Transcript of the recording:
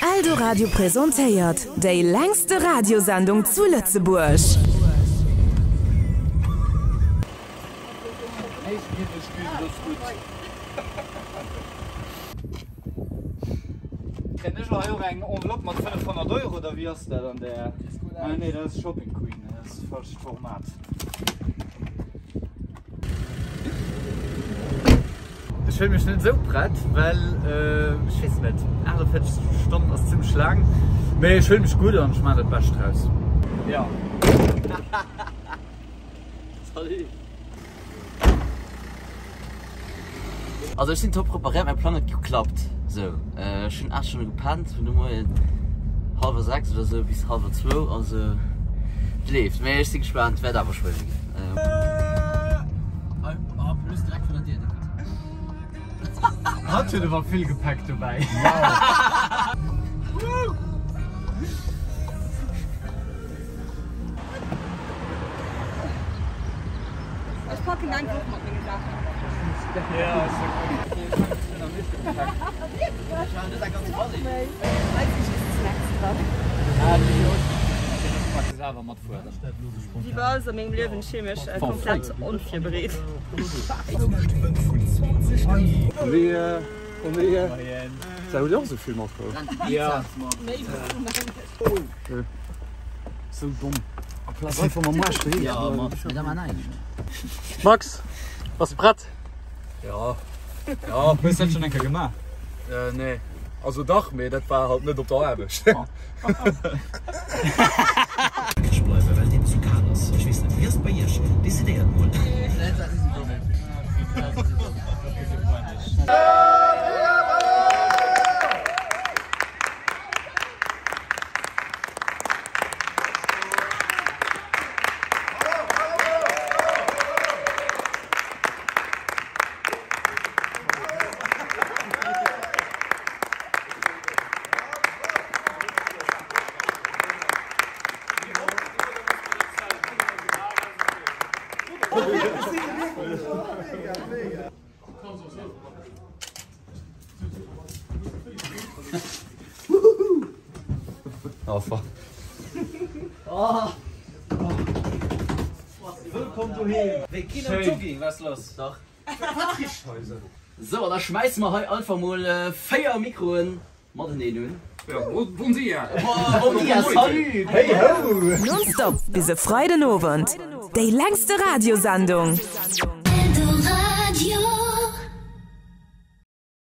Eldoradio presentéiert déi längste Radiosendung zu Lëtzebuerg. Kréien ech elo hei och eng Enveloppe mat 500 Euro oder wéi ass dat an der? Ah nee, dat ass Shopping Queen, dat ass falscht Format. Ech fillen mech net esou prett, well ech weess net, 48 Stonnen ass zimmlech laang, mee ech fillen mech gutt an ech maachen dat Bescht draus. Jo. Salut. Also ech sinn top preparéiert, mäi Plang huet geklappt. Sou, ech hunn 8 Stonne gepennt, vun de Moien hallwer 6 oder sou bis hallwer zwou, also et leeft. Mee ech si gespaant, wäert awer schwéier ginn. Hatt huet awer vill Gepäck dobäi. Ech packen eng Woch mat menge Saachen. Wéi bei alles a mengem Liewen, ech fill mech komplett onvirbereet. Sou domm. Amplaz einfach mam Arsch dohin ze goen. Max, bass de prett? Jo. Jo. Hues dat schonn eng Kéier gemaach? Nee. Also dach, mee dat war halt net op der Aarbecht. Bleiwen, well deen zu kal ass. Ech weess net, wéi ass et bei iech? Decidéiert mol. Oh fuck. Wëllkomm doheem! Wéi keen am Jogging, wat ass lass? Dach. Wat richt hei esou? Sou, an da schmäisse mer hei einfach mol 4 Mikroen mateneen un. Bon dia! Bon dia, salut! Hey ho! Nonstop bis e Freiden Owend, déi längste Radiosendung!